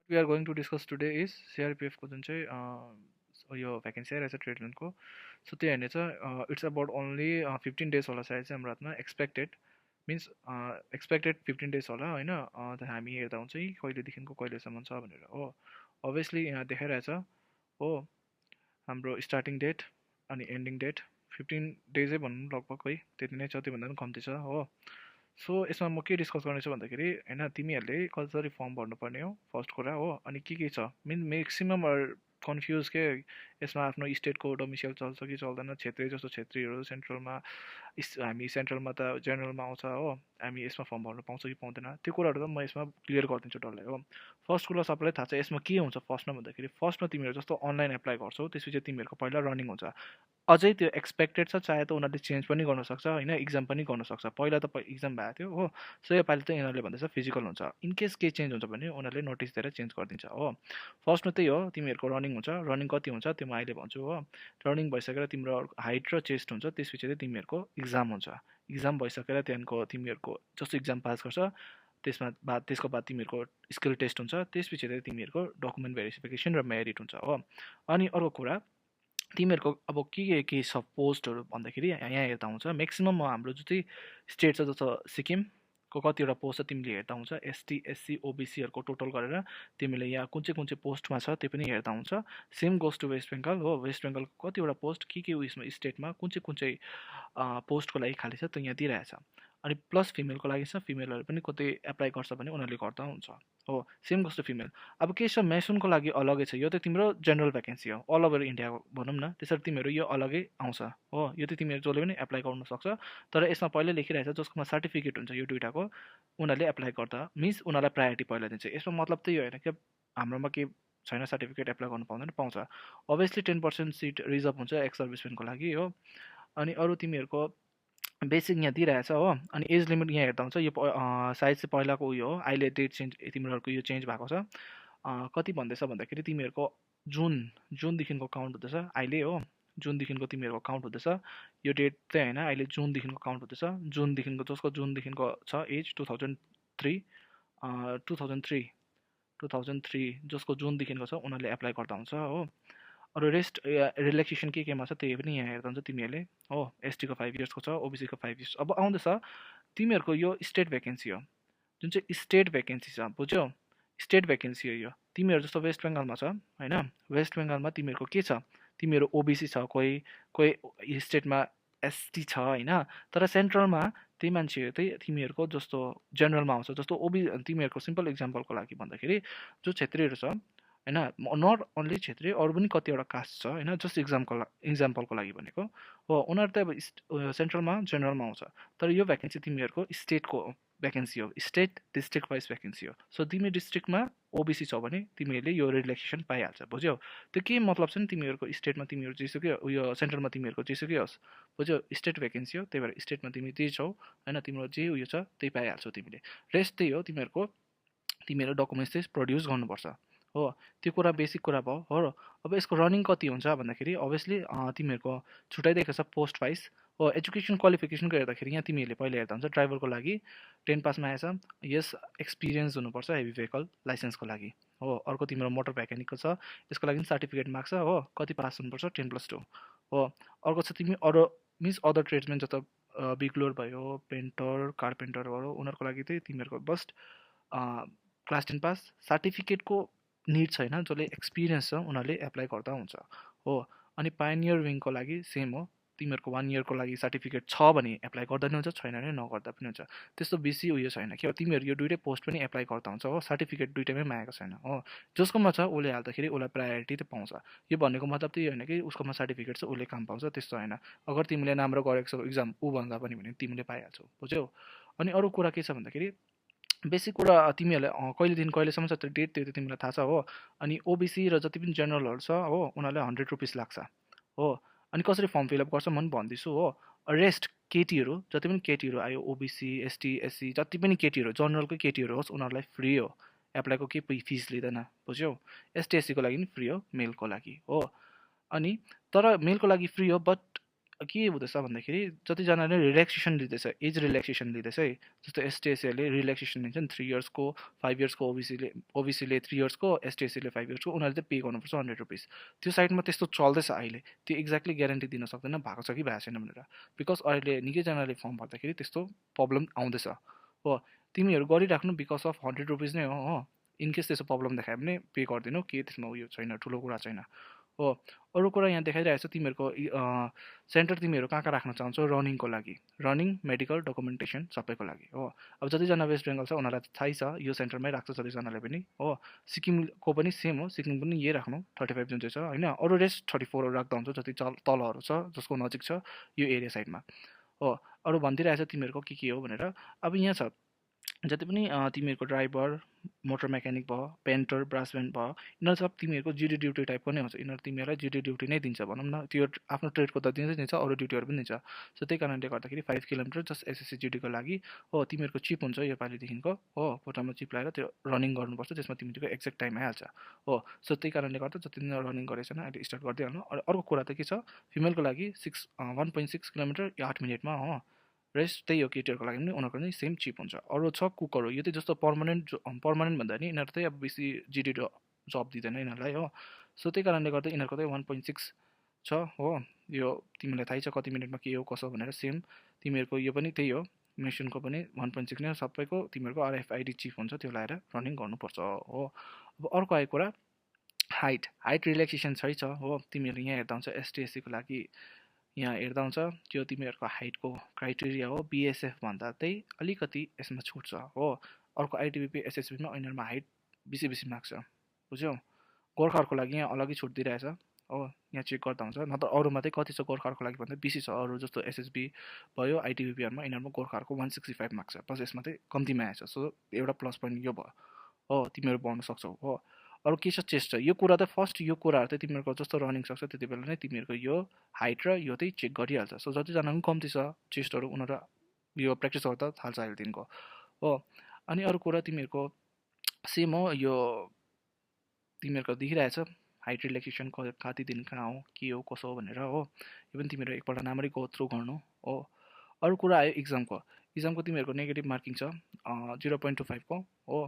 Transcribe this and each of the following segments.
we are going to discuss today is CRPF को जुन चाहिँ यो भ्याकेन्सी आइरहेछ ट्रेडमेन्टको सो त्यो हेर्ने छ इट्स अबाउट ओन्ली 15 days होला सायद चाहिँ हाम्रो हातमा एक्सपेक्टेड मिन्स एक्सपेक्टेड 15 days होला होइन हामी हेर्दा हुन्छ कि कहिलेदेखिको कहिलेसम्म छ भनेर हो अभियसली यहाँ देखाइरहेछ हो हाम्रो स्टार्टिङ डेट अनि एन्डिङ डेट 15 days भनौँ लगभग है त्यति नै छ त्योभन्दा पनि कम्ती छ हो सो यसमा म के डिस्कस गर्नेछु भन्दाखेरि होइन तिमीहरूले कसरी फर्म भर्नुपर्ने हो फर्स्ट कुरा हो अनि के छ म्याक्सिमम कन्फ्युज के यसमा आफ्नो स्टेटको डोमिसाइल चल्छ कि चल्दैन क्षेत्रीय जस्तो क्षेत्रीहरू सेन्ट्रलमा हामी सेन्ट्रलमा त जेनरलमा आउँछ हो हामी यसमा फर्म भर्नु पाउँछ कि पाउँदैन त्यो कुराहरू त म यसमा क्लियर गरिदिन्छु डल्लै हो फर्स्ट कुरा सबैलाई थाहा छ यसमा के हुन्छ फर्स्टमा भन्दाखेरि फर्स्टमा तिमीहरू जस्तो अनलाइन एप्लाई गर्छौ त्यसपछि तिमीहरूको पहिला रनिङ हुन्छ अझै त्यो एक्सपेक्टेड छ चाहे त उनीहरूले चेन्ज पनि गर्न सक्छ होइन इक्जाम पनि गर्न सक्छ पहिला त इक्जाम भएको थियो हो सो योपालि त यिनीहरूले भन्दैछ फिजिकल हुन्छ इनकेस केही चेन्ज हुन्छ भने उनीहरूले नोटिस दिएर चेन्ज गरिदिन्छ हो फर्स्टमा त्यही हो तिमीहरूको रनिङ हुन्छ रनिङ कति हुन्छ त्यो म अहिले भन्छु हो रनिङ भइसकेर तिम्रो हाइट र चेस्ट हुन्छ त्यसपछि चाहिँ तिमीहरूको इक्जाम हुन्छ इक्जाम भइसकेर त्यहाँदेखिको तिमीहरूको जस्तो इक्जाम पास गर्छ त्यसको बाद तिमीहरूको स्किल टेस्ट हुन्छ त्यसपछि चाहिँ तिमीहरूको डकुमेन्ट भेरिफिकेसन र मेरिट हुन्छ हो अनि अर्को कुरा तिमीहरूको अब के छ पोस्टहरू भन्दाखेरि यहाँ हेर्दा हुन्छ म्याक्सिमम् हाम्रो जति स्टेट छ जस्तो सिक्किमको कतिवटा पोस्ट छ तिमीले हेर्दा हुन्छ एसटी एससी ओबिसीहरूको टोटल गरेर तिमीले यहाँ कुन चाहिँ पोस्टमा छ त्यो पनि हेर्दा हुन्छ same goes to West Bengal हो वेस्ट बेङ्गलको कतिवटा पोस्ट के उयसमा स्टेटमा कुन चाहिँ पोस्टको लागि खाली छ त्यो यहाँ दिइरहेछ अनि प्लस फिमेलको लागि छ फिमेलहरू पनि कतै एप्लाई गर्छ भने उनीहरूले गर्दा हुन्छ हो सेम गोज टु फिमेल अब के छ मेसुनको लागि अलगै छ यो त तिम्रो जेनरल भ्याकेन्सी हो अल ओभर इन्डिया भनौँ न त्यसरी तिमीहरू यो अलगै आउँछ हो यो त तिमीहरू जसले पनि एप्लाई गर्नु सक्छ तर यसमा पहिल्यै लेखिरहेछ जसकोमा सर्टिफिकेट हुन्छ यो दुइटाको उनीहरूले एप्लाई गर्दा मिन्स उनीहरूलाई प्रायोरिटी पहिला दिन्छ यसमा मतलब त्यही होइन कि हाम्रोमा के छैन सर्टिफिकेट एप्लाई गर्नु पाउँदैन पाउँछ अभियसली 10% सिट रिजर्भ हुन्छ एक्स सर्भिसमेनको लागि हो अनि अरू तिमीहरूको बेसिक यहाँ दिइरहेछ हो अनि एज लिमिट यहाँ हेर्दा हुन्छ यो सायद चाहिँ पहिलाको उयो हो अहिले डेट चेन्ज तिमीहरूको यो चेन्ज भएको छ कति भन्दैछ भन्दाखेरि तिमीहरूको जुनदेखिको काउन्ट हुँदैछ अहिले हो जुनदेखिको तिमीहरूको काउन्ट हुँदैछ यो डेट चाहिँ होइन अहिले जुनदेखिको काउन्ट हुँदैछ जुनदेखिको जसको जुनदेखिको छ एज 2003 2003 जसको जुनदेखिको छ उनीहरूले एप्लाई गर्दा हुन्छ हो अरू रेस्ट रिल्याक्सेसन केमा छ त्यही पनि यहाँ हेर्दा हुन्छ तिमीहरूले हो एसटीको 5 इयर्सको छ ओबिसीको 5 इयर्स अब आउँदैछ तिमीहरूको यो स्टेट भ्याकेन्सी हो जुन चाहिँ स्टेट भ्याकेन्सी छ बुझ्यौ स्टेट भ्याकेन्सी हो यो तिमीहरू जस्तो वेस्ट बेङ्गलमा छ होइन वेस्ट बेङ्गलमा तिमीहरूको के छ तिमीहरू ओबिसी छ कोही स्टेटमा एसटी छ होइन तर सेन्ट्रलमा त्यही मान्छेहरू चाहिँ तिमीहरूको जस्तो जेनरलमा आउँछ जस्तो तिमीहरूको सिम्पल इक्जाम्पलको लागि भन्दाखेरि जो क्षेत्रीहरू छ होइन नट ओन्ली क्षेत्रीय अरू पनि कतिवटा कास्ट छ होइन जस्ट इक्जाम्पलको लागि भनेको हो उनीहरू त अब सेन्ट्रलमा जेनरलमा आउँछ तर यो भ्याकेन्सी तिमीहरूको स्टेटको भ्याकेन्सी हो स्टेट डिस्ट्रिक्ट वाइज भ्याकेन्सी हो सो तिमी डिस्ट्रिक्टमा ओबिसी छ भने तिमीहरूले यो रिल्याक्सेसन पाइहाल्छ बुझ्यौ त्यो के मतलब छ नि तिमीहरूको स्टेटमा तिमीहरू जेसुकै उयो सेन्ट्रलमा तिमीहरूको जेसुकै होस् बुझ्यौ स्टेट भ्याकेन्सी हो त्यही भएर स्टेटमा तिमी त्यही छौ होइन तिम्रो जे उयो छ त्यही पाइहाल्छौ तिमीले रेस्ट त्यही हो तिमीहरू डकुमेन्ट्स चाहिँ प्रड्युस गर्नुपर्छ हो त्यो कुरा बेसिक कुरा भयो हो र अब यसको रनिङ कति हुन्छ भन्दाखेरि अभियसली तिमीहरूको छुट्याइदिएको छ पोस्ट वाइज हो एजुकेसन क्वालिफिकेसनको हेर्दाखेरि यहाँ तिमीहरूले पहिला हेर्दा हुन्छ ड्राइभरको लागि 10 पासमा आएछ यस एक्सपिरियन्स हुनुपर्छ हेभी भेहिकल लाइसेन्सको लागि हो अर्को तिम्रो मोटर भ्याकेनिकको छ यसको लागि सर्टिफिकेट माग्छ हो कति पास हुनुपर्छ 10+2 हो अर्को छ तिमी अरू मिन्स अदर ट्रेड्समेन जस्तो बिग्लोर भयो पेन्टर कार्पेन्टर भयो उनीहरूको लागि चाहिँ तिमीहरूको बस्ट क्लास 10 पास सर्टिफिकेटको निड छैन जसले एक्सपिरियन्स छ उनीहरूले एप्लाई गर्दा हुन्छ हो अनि पायोनियर विङको लागि सेम हो तिमीहरूको 1 इयरको लागि सर्टिफिकेट छ भने एप्लाई गर्दा पनि हुन्छ छैन भने नगर्दा पनि हुन्छ त्यस्तो बेसी उयो छैन कि तिमीहरू यो दुइटै पोस्ट पनि एप्लाई गर्दा हुन्छ हो सर्टिफिकेट दुइटैमै मागेको छैन हो जसकोमा छ उसले हाल्दाखेरि उसलाई प्रायोरिटी त पाउँछ यो भनेको मतलब त्यही होइन कि उसकोमा सर्टिफिकेट छ उसले काम पाउँछ त्यस्तो होइन अगर तिमीले राम्रो गरेको छौ इक्जाम भन्दा पनि भने तिमीले पाइहाल्छौ बुझ्यौ अनि अरू कुरा के छ भन्दाखेरि बेसिक कुरा तिमीहरूले कहिलेदेखि कहिलेसम्म छ त्यो डेट त्यो तिमीलाई थाहा छ हो अनि ओबिसी र जति पनि जेनरलहरू छ हो उनीहरूले 100 रुपिस लाग्छ हो अनि कसरी फर्म फिलअप गर्छ म पनि भन्दैछु हो रेस्ट केटीहरू जति पनि केटीहरू आयो ओबिसी एसटी एससी जति पनि केटीहरू जनरलकै केटीहरू होस् उनीहरूलाई फ्री हो एप्लाईको केही फिस लिँदैन बुझ्यौ एसटी एससीको लागि पनि फ्री हो मेलको लागि हो अनि तर मेलको लागि फ्री हो बट के हुँदैछ भन्दाखेरि जतिजनाले रिल्याक्सेसन लिँदैछ, एज रिल्याक्सेसन लिँदैछ है, जस्तो एसटिएसीहरूले रिल्याक्सेसन लिन्छ नि 3 इयर्सको, 5 इयर्सको, ओबिसीले 3 इयर्सको, एसटिएसीले 5 इयर्सको, उनीहरूले चाहिँ पे गर्नुपर्छ 100 रुपिस। त्यो साइडमा त्यस्तो चल्दैछ अहिले, त्यो एक्ज्याक्टली ग्यारेन्टी दिन सक्दैन भएको छ कि भएको छैन भनेर, बिकज अहिले निकैजनाले फर्म भर्दाखेरि त्यस्तो प्रब्लम आउँदैछ हो। तिमीहरू गरिराख्नु बिकज अफ 100 रुपिस नै हो, इनकेस त्यस्तो प्रब्लम देखायो भने पे गरिदिनु, के त्यसमा उयो छैन, ठुलो कुरा छैन हो। अरू कुरा यहाँ देखाइरहेको छ तिमीहरूको सेन्टर तिमीहरू कहाँ कहाँ राख्न चाहन्छौ रनिङको लागि, रनिङ, मेडिकल, डकुमेन्टेसन सबैको लागि हो। अब जतिजना वेस्ट बेङ्गल छ उनीहरूलाई थाहै छ यो सेन्टरमै राख्छ जतिजनाले पनि हो। सिक्किमको पनि सेम हो, सिक्किम पनि यही राख्नु 35 जुन चाहिँ छ होइन, अरू रेस्ट 34 राख्दा हुन्छ जति तलहरू छ जसको नजिक छ यो एरिया साइडमा हो। अरू भनिदिइरहेको छ तिमीहरूको के हो भनेर। अब यहाँ छ जति पनि तिमीहरूको ड्राइभर, मोटर मेकानिक भयो, पेन्टर, ब्रास ब्यान्ड भयो, यिनीहरू सब तिमीहरूको जिडी ड्युटी टाइपको नै हुन्छ, यिनीहरू तिमीहरूलाई जिडी ड्युटी नै दिन्छ भनौँ न, त्यो आफ्नो ट्रेडको त दिँदै दिन्छ, अरू ड्युटीहरू पनि दिन्छ। सो त्यही कारणले गर्दाखेरि 5 किलोमिटर जस्ट एसएससी जिडीको लागि हो। तिमीहरूको चिप हुन्छ योपालिदेखिको हो, खुट्टामा चिप लगाएर त्यो रनिङ गर्नुपर्छ, त्यसमा तिमीहरूको एक्ज्याक्ट टाइम आइहाल्छ हो। सो त्यही कारणले गर्दा जति दिन रनिङ गरेको छैन अहिले स्टार्ट गरिदिइहाल्नु। अर्को कुरा त के छ, फिमेलको लागि 1.6 किलोमिटर या 8 मिनटमा हो। रेस्ट त्यही हो, केटीहरूको लागि पनि उनीहरूको पनि सेम चिप हुन्छ। अरू छ कुकहरू, यो चाहिँ जस्तो पर्मानेन्ट भन्दा नि यिनीहरू चाहिँ अब बेसी जिडी जब दिँदैन यिनीहरूलाई हो। सो त्यही कारणले गर्दा यिनीहरूको चाहिँ 1.6 छ हो। यो तिमीलाई थाहै छ कति मिनटमा के हो कसो भनेर, सेम तिमीहरूको यो पनि त्यही हो, मेसिनको पनि 1.6 नै सबैको तिमीहरूको आरएफआइडी चिप हुन्छ, त्यो लगाएर रनिङ गर्नुपर्छ हो। अब अर्को आएको कुरा हाइट रिल्याक्सेसन छ हो। तिमीहरू यहाँ हेर्दा हुन्छ एसटिएससीको लागि यहाँ हेर्दा हुन्छ त्यो तिमीहरूको हाइटको क्राइटेरिया हो, बिएसएफ भन्दा चाहिँ अलिकति यसमा छुट छ हो। अर्को आइटिबिपी एसएसबीमा यिनीहरूमा हाइट बेसी मार्क्स छ, बुझ्यौ। गोर्खाहरूको लागि यहाँ अलग्गै छुट दिइरहेछ हो, यहाँ चेक गर्दा हुन्छ। नत्र अरूमा चाहिँ कति छ गोर्खाहरूको लागि भन्दा बेसी छ, अरू जस्तो एसएसबी भयो, आइटिबिपीहरूमा यिनीहरूमा गोर्खाहरूको 165 मार्क्स छ, प्लस यसमा चाहिँ कम्तीमा आएछ। सो एउटा प्लस पोइन्ट यो भयो हो, तिमीहरू पाउन सक्छौ हो। अरू के छ, चेस्ट छ, यो कुरा त फर्स्ट यो कुराहरू चाहिँ तिमीहरूको जस्तो रनिङ सक्छ त्यति बेला नै तिमीहरूको यो हाइट र यो चाहिँ चेक गरिहाल्छ। सो जतिजना पनि कम्ती छ चेस्टहरू उनीहरू यो प्र्याक्टिस गर्दा थाल्छ अहिलेदेखिको हो। अनि अरू कुरा तिमीहरूको सेम हो, यो तिमीहरूको देखिरहेछ हाइट रिल्याक्सेसन कति दिन कहाँ हो के हो कसो हो भनेर हो। यो पनि तिमीहरू एकपल्ट राम्ररी गो थ्रु गर्नु हो। अरू कुरा आयो इक्जामको तिमीहरूको नेगेटिभ मार्किङ छ 0.25 को हो।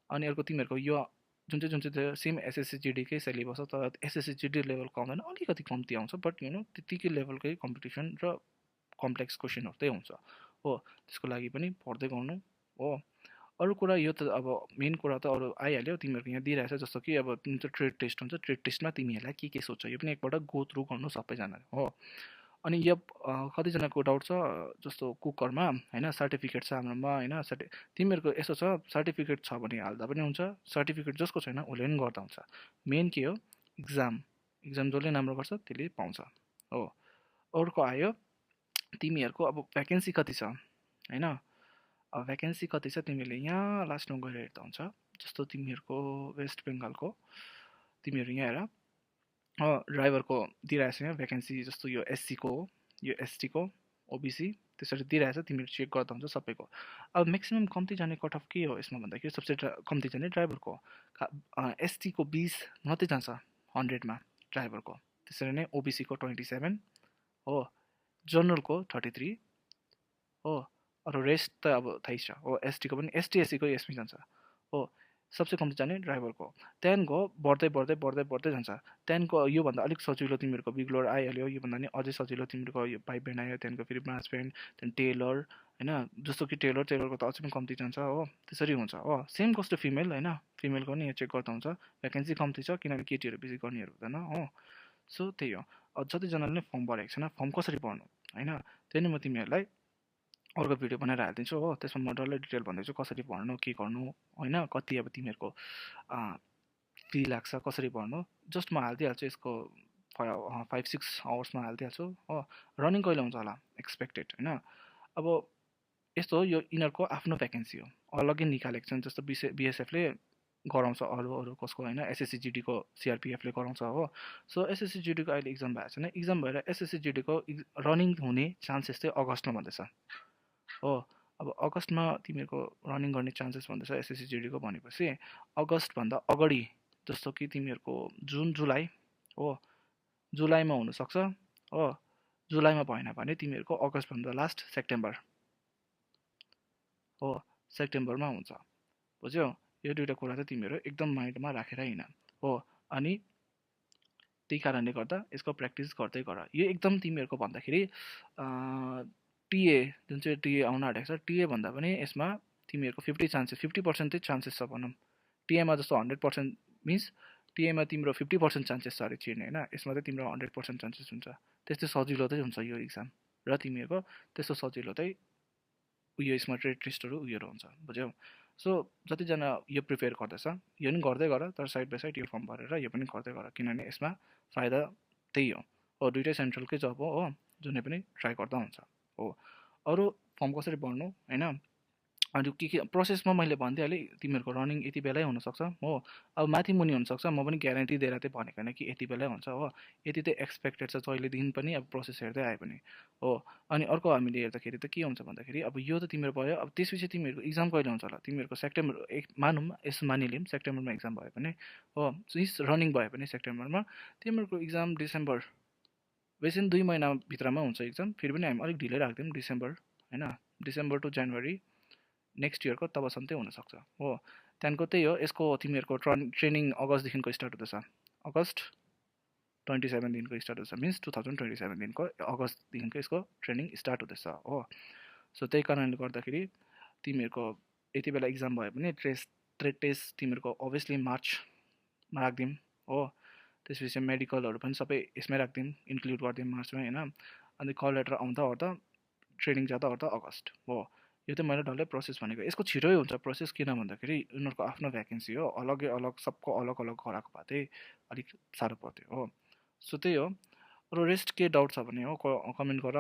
अनि अर्को तिमीहरूको यो जुन चाहिँ सेम एसएससी जिडीकै सिलेबस हो, तर एसएससी जिडी लेभलको आउँदैन, अलिकति कम्ती आउँछ, बट त्यतिकै लेभलकै कम्पिटिसन र कम्प्लेक्स क्वेसनहरू चाहिँ हुन्छ हो। त्यसको लागि पनि पढ्दै गर्नु हो। अरू कुरा यो त अब मेन कुरा त अरू आइहाल्यो, तिमीहरूको यहाँ दिइरहेछ जस्तो कि अब जुन चाहिँ ट्रेड टेस्ट हुन्छ, ट्रेड टेस्टमा तिमीहरूलाई के सोध्छ यो पनि एकपल्ट गो थ्रु गर्नु सबैजनाले हो। अनि यो कतिजनाको डाउट छ जस्तो कुकरमा होइन, सर्टिफिकेट छ हाम्रोमा होइन, तिमीहरूको यसो छ सर्टिफिकेट छ भने हाल्दा पनि हुन्छ, सर्टिफिकेट जसको छैन उसले पनि गर्दा हुन्छ। मेन के हो, इक्जाम जसले राम्रो गर्छ त्यसले पाउँछ हो। अर्को आयो तिमीहरूको अब भ्याकेन्सी कति छ होइन, अब भ्याकेन्सी कति छ तिमीले यहाँ लास्टमा गएर हेर्दा हुन्छ। जस्तो तिमीहरूको वेस्ट बेङ्गालको तिमीहरू यहाँ हेर ड्राइभरको दिइरहेछ यहाँ भ्याकेन्सी, जस्तो यो एससीको हो, यो एसटीको, ओबिसी त्यसरी दिइरहेछ, तिमीहरू चेक गर्दा हुन्छ सबैको। अब म्याक्सिमम् कम्ती जाने कट अफ के हो यसमा भन्दाखेरि सबसे कम्ती जाने ड्राइभरको एसटीको 20 मात्रै जान्छ 100मा ड्राइभरको, त्यसरी नै ओबिसीको 27 हो, जनरलको 33 हो। अरू रेस्ट त अब थाहै छ हो, एसटीको पनि एसटीएससीको यसमै जान्छ हो, सबसे कम्ती जाने ड्राइभरको। त्यहाँदेखिको बढ्दै जान्छ। त्यहाँदेखिको योभन्दा अलिक सजिलो तिमीहरूको बिग्लोर आइहाल्यो, योभन्दा नि अझै सजिलो तिमीहरूको यो पाइप ब्यान्ड आयो, त्यहाँदेखिको फेरि ब्रान्च ब्यान्ड, त्यहाँदेखि टेलर होइन, जस्तो कि टेलरको त अझै पनि कम्ती जान्छ हो, त्यसरी हुन्छ हो। सेम कस्तो फिमेल होइन, फिमेलको नि यहाँ चेक गर्दा हुन्छ, भ्याकेन्सी कम्ती छ किनभने केटीहरू बेसी गर्नेहरू हुँदैन हो। सो त्यही हो। जतिजनाले नै फर्म भरेको छैन, फर्म कसरी भर्नु होइन, त्यही नै म तिमीहरूलाई अर्को भिडियो बनाएर हालिदिन्छु हो, त्यसमा म डल्लै डिटेल भन्दैछु कसरी भर्नु के गर्नु होइन, कति अब तिमीहरूको फी लाग्छ कसरी भर्नु, जस्ट म हालिदिइहाल्छु यसको 5-6 आवर्समा हालिदिइहाल्छु हो। रनिङ कहिले हुन्छ होला एक्सपेक्टेड होइन। अब यस्तो हो, यो यिनीहरूको आफ्नो भ्याकेन्सी हो, अलग्गै निकालेको छन्, जस्तो बिएसएफले गराउँछ अरू कसको होइन, एसएससी जिडीको सिआरपिएफले गराउँछ हो। सो एसएससी जिडीको अहिले इक्जाम भएको छैन, इक्जाम भएर एसएससी जिडीको रनिङ हुने चान्सेस चाहिँ अगस्तमा भन्दैछ हो। अब अगस्तमा तिमीहरूको रनिङ गर्ने चान्सेस भन्दैछ एसएससी जिडीको, भनेपछि अगस्तभन्दा अगाडि जस्तो कि तिमीहरूको जुन जुलाई हो, जुलाईमा हुनसक्छ हो, जुलाईमा भएन भने तिमीहरूको अगस्तभन्दा लास्ट सेप्टेम्बर हो, सेप्टेम्बरमा हुन्छ। बुझ्यौ? यो दुईवटा कुरा चाहिँ तिमीहरू एकदम माइन्डमा राखेर हिँड हो। अनि त्यही कारणले गर्दा यसको प्र्याक्टिस गर्दै गर। यो एकदम तिमीहरूको भन्दाखेरि टिए जुन चाहिँ टिए आउन आँटेको छ, टिए भन्दा पनि यसमा तिमीहरूको 50% चाहिँ चान्सेस छ भनौँ। टिएमा जस्तो 100% मिन्स टिएमा तिम्रो 50% चान्सेस छ अरे छिर्ने होइन, यसमा चाहिँ तिम्रो 100% चान्सेस हुन्छ। त्यस्तो सजिलो चाहिँ हुन्छ यो इक्जाम, र तिमीहरूको त्यस्तो सजिलो चाहिँ उयो यसमा टेस्टहरू उयोहरू हुन्छ। बुझ्यौ? सो जतिजना यो प्रिपेयर गर्दैछ यो पनि गर्दै गर, तर साइड बाई साइड यो फर्म भरेर यो पनि गर्दै गर, किनभने यसमा फाइदा त्यही हो दुइटै सेन्ट्रलकै जब हो, जुनै पनि ट्राई गर्दा हुन्छ हो। अरू फर्म कसरी भर्नु होइन, अनि के प्रोसेसमा मैले भनिदिइहालेँ, तिमीहरूको रनिङ यति बेलै हुनसक्छ हो। अब माथि मुनि हुनसक्छ, म पनि ग्यारेन्टी दिएर चाहिँ भनेको होइन कि यति बेलै हुन्छ हो, यति चाहिँ एक्सपेक्टेड छ जहिलेदेखि पनि अब प्रोसेस हेर्दै आयो भने हो। अनि अर्को हामीले हेर्दाखेरि त के हुन्छ भन्दाखेरि अब यो त तिम्रो भयो, अब त्यसपछि तिमीहरूको इक्जाम कहिले हुन्छ होला, तिमीहरूको सेप्टेम्बर मानौँ यसो मानिलिउँ सेप्टेम्बरमा इक्जाम भयो भने हो, रनिङ भयो भने सेप्टेम्बरमा तिमीहरूको इक्जाम डिसेम्बर, बेसी 2 महिनाभित्रमा हुन्छ इक्जाम, फेरि पनि हामी अलिक ढिलै राखिदिउँ डिसेम्बर होइन, डिसेम्बर टु जनवरी नेक्स्ट इयरको तबसम्म चाहिँ हुनसक्छ हो। त्यहाँदेखिको त्यही हो, यसको तिमीहरूको ट्रेनिङ अगस्तदेखिको स्टार्ट हुँदैछ, अगस्त 27 स्टार्ट हुँदैछ, मिन्स 2027 अगस्तदेखिको यसको ट्रेनिङ स्टार्ट हुँदैछ हो। सो त्यही कारणले गर्दाखेरि तिमीहरूको यति बेला इक्जाम भयो भने ट्रेड टेस्ट तिमीहरूको अभियसली मार्चमा राखिदिउँ हो। त्यसपछि मेडिकलहरू पनि सबै यसमै राखिदिउँ, इन्क्लुड गरिदिउँ मार्चमा होइन। अनि कल लेटर आउँदा ओर्दा ट्रेनिङ जाँदा ओर्दा अगस्त हो। यो चाहिँ मैले डल्लै प्रोसेस भनेको, यसको छिटै हुन्छ प्रोसेस, किन भन्दाखेरि उनीहरूको आफ्नो भ्याकेन्सी हो, अलग्गै अलग सबको अलग अलग गराएको भए चाहिँ अलिक साह्रो पर्थ्यो हो। सो त्यही हो। अरू रेस्ट के डाउट छ भने हो कमेन्ट गर।